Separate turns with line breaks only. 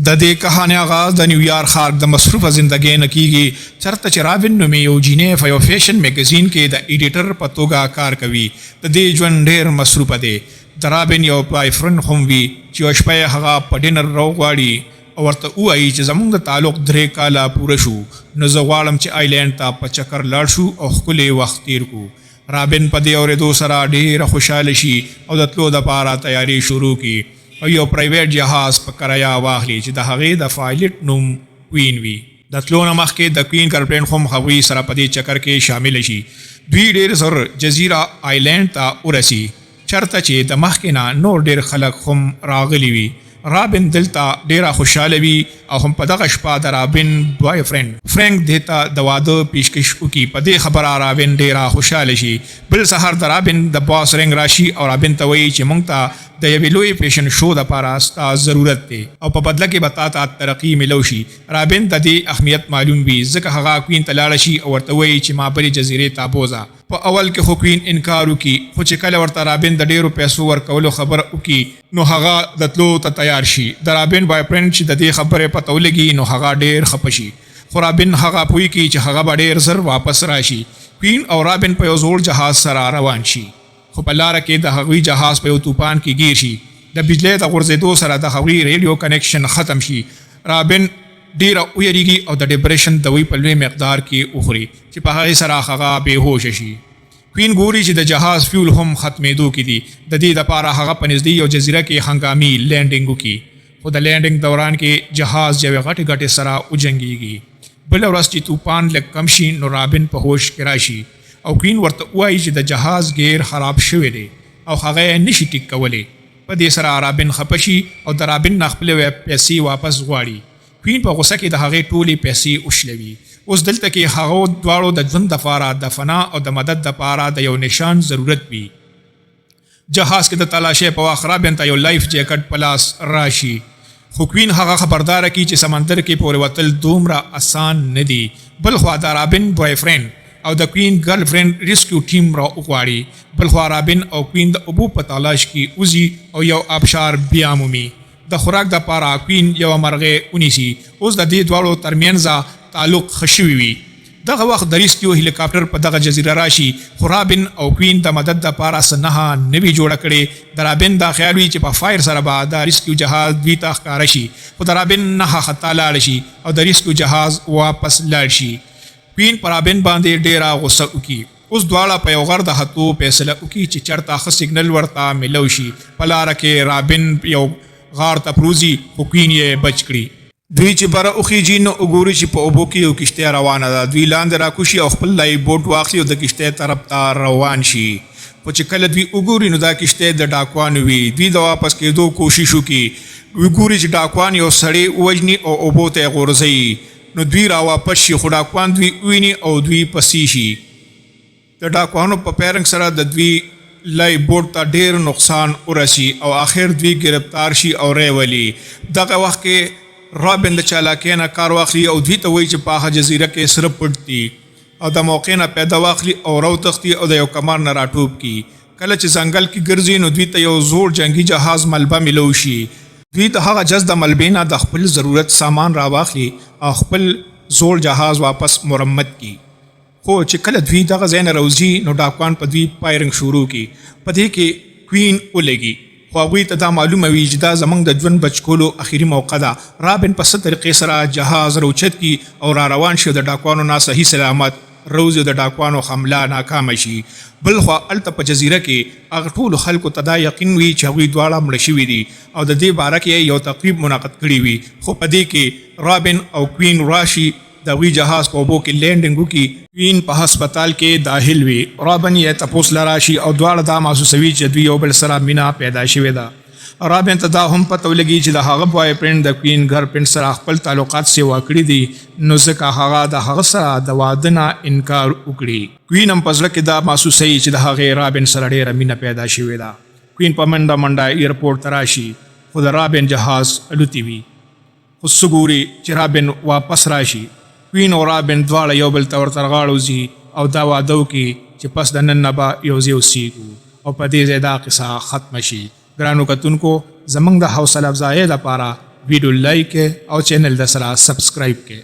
د دې کهانې اغاز د نیویارک ښار د مصروفه زندګۍ نه کیږي، چرته چې رابن نومې یو جینۍ په یو فیشن میګزین کې د ایډیټر په توګه کار کوي. د دې ژوند ډیر مصروفه دی. د رابن یو بای فرینډ هم وي چې یوه شپه یې هغه په ډینر راوغواړي او ورته ووایي چې زمونږ د تعلق 3 کاله پوره شو، نو زه غواړم چې آیلینډ ته په چکر لاړ شو او ښکلی وخت تیر کړو. رابن په دې اوریدو سره ډیره خوشحاله شي او د تلو دپاره تیاری شروع کړي او یو پرایویټ جهاز په کرایه واخلي چې د هغې د پایلټ نوم کوین وي. د تلو نه مخکې د کوین ګرلفرینډ هم هغوی سره په دې چکر کې شامل شي. دوی ډیر زر جزیره آیلینډ ته ورسي، چرته چې د مخکې نه نور ډیر خلک هم راغلي وي. رابن دلته ډیره خوشحاله وي او هم په دغه شپه د رابن بوای فرینډ فرانک دې ته د واده پیشکش وکړي. په دې خبره رابن ډیره خوشحاله شي. بل سهار د رابن د باس رنګ راشي او رابن ته وایي چې مونږ ته د یوې لویې فیشن شو دپاره ستا ضرورت دی او په بدله کې به تا ته ترقي ملو شي. رابن د دې اهمیت معلوم وي، ځکه هغه کوین ته لاړه شي او ورته وایي چې ما بلې جزیرې ته بوځه. په اول کې خو کوین انکار وکړي، خو چې کله ورته رابن د ډیرو پیسو ورکولو خبره وکړي، نو هغه د تلو ته تیار شي. د رابن بوای فرینډ چې د دې خبرې پته ولګي، نو هغه ډیر خپه شي، خو رابن هغه پوه کړي چې هغه به ډیر زر واپس راشي. کوین او رابن په یو زوړ جهاز سره روان شي، خو په لاره کې د هغوی جهاز په یو توپان کې ګیر شي. د بجلۍ د غورځېدو سره د هغوی ریډیو کنیکشن ختم شي. رابن ډیره ویریږي او د ډیپریشن دوی په لوی مقدار کې وخوري چې په هغې سره هغه بې هوشه شي. کوین ګوري چې د جهاز فیول هم ختمېدو کې دي. د دې دپاره هغه په نږدې یو جزیره کې هنګامي لینډینګ وکړي، خو د لینډینګ دوران کې جهاز یوې غټې ګټې سره وجنګیږي. بله ورځ چې توپان لږ کم شي، نو رابن په هوش کې راشي او کوین ورته ووایي چې د جهاز ګیر خراب شوی دی او هغه یې نشي ټیک کولی. په دې سره رابن خپه شي او د رابن نه خپلې پیسې واپس غواړي. کوین په غوسه کې د هغې ټولې پیسې وشلوي. اوس دلته کې هغو دواړو د ژوند دپاره د فنا او د مدد دپاره د یو نشان ضرورت وي. جهاز کې د تلاشۍ په وخت رابن ته یو لایف جیکټ په لاس راشي، خو کوین هغه خبرداره کی چې سمندر کې پورې وتل دومره اسان نه دي. بلخوا د رابن بوای فرینډ او د کوین ګرل فرینډ ریسکیو ټیم را وغواړي. بلخوا رابن او کوین د اوبو په تلاش کې وځي او یو آبشار بیا مومي. د خوراک دپاره کوین یوه مرغۍ ونیسي. اوس د دې دواړو ترمنځ تعلق ښه شوی وي. دغه وخت د ریسکیو هلیکاپټر په دغه جزیره راشي، خو رابن او کوین د مدد دپاره څه نښه نه وي جوړه کړې. د رابن دا خیال وي چې په فایر سره به د ریسکیو جهاز دوی ته ښکاره شي، خو د رابن نښه خطا لاړه شي او د ریسکیو جهاز واپس لاړ شي. کوین په رابن باندې ډیره غوسه وکړي. اوس دواړه په یو غر د هتو فیصله وکړي چې چرته ښه سیګنل ورته ملو شي. په لاره کې رابن یو غار ته پروزي، خو کوین یې بچ کړي. دوی چې بره وخیژي، نو وګوري چې په اوبو کې یو کښتۍ روانه ده. دوی لاندې راکوشي او خپل لایف بوټ واخلي او د کښتۍ طرف ته روان شي، خو چې کله دوی وګوري، نو دا کښتۍ د ډاکوانو وي. دوی د واپس کېدو کوشش وکړي. وګوري چې ډاکوان یو سړی ووژني او اوبو ته یې غورځوي، نو دوی را واپس شي، خو ډاکوان دوی وویني او دوی پسې شي. د ډاکوانو په فایرنګ سره د دوی لایف بوټ ته ډیر نقصان ورسي او آخر دوی گرفتار شي او ریولي. دغه وخت کې رابن د چالاکۍ نه کار واخلي او دوی ته وایي چې په هغه جزیره کې سره پټ دي او د موقع نه پیدا واخلي او راوتښتي او د یو کمر نه راټوپ کړي. کله چې ځنګل کې ګرځي، نو دوی ته یو زوړ جنګي جهاز ملبه ملو شي. دوی د هغه جز د ملبې نه د خپل ضرورت سامان راواخلي او خپل زوړ جهاز واپس مرمت کړي، خو چې کله دوی دغه ځای نه راوځي، نو ډاکوان په دوی فایرنګ شروع کړي. په دې کې کوین ولګي، خو هغوی ته دا معلومه وي چې دا زمونږ د ژوند بچ کولو اخري موقع ده. رابن په څه طریقې سره جهاز راوچت کړي او را روان شي او د ډاکوانو نه صحیح سلامت روزي او د ډاکوانو حمله ناکامه شي. بلخوا هلته په جزیره کې هغه ټولو خلکو ته دا یقین وي چې هغوی دواړه مړه شوي دي او د دې باره کې یو تقریب منعقد کړی وي، خو په دې کې رابن او کوین راشي، د هغوی جهاز په اوبو کې لینډینګ وکړي. کوین په هسپتال کې داخل وي. رابن یې تپوس له راشي او دواړه دا محسوسوي چې دوی یو بل سره مینه پیدا شوې ده. رابن ته دا هم پته ولګي چې د هغه بوای فرینډ د کوین ګرل فرینډ سره خپل تعلقات سیوا کړي دي، نو ځکه هغه د هغه سره د واده نه انکار وکړي. کوین هم په زړه کې دا محسوسوي چې د هغې رابن سره ډیره مینه پیدا شوې ده. کوین په منډه منډه ایرپورټ ته راشي، خو د رابن جهاز الوتی وي. خو څه ګوري چې رابن واپس راشي. کوین او رابن دواړه یو بل ته ورتر غاړه وځي او دا واده وکړي چې پس د نن نه به یو ځای اوسیږو او په دې ځای دا قصه ختمه شي. ګرانو کتونکو، زمونږ د حوصله افزایۍ لپاره ویډیو لایک او چینل د سره سبسکرایب کړئ.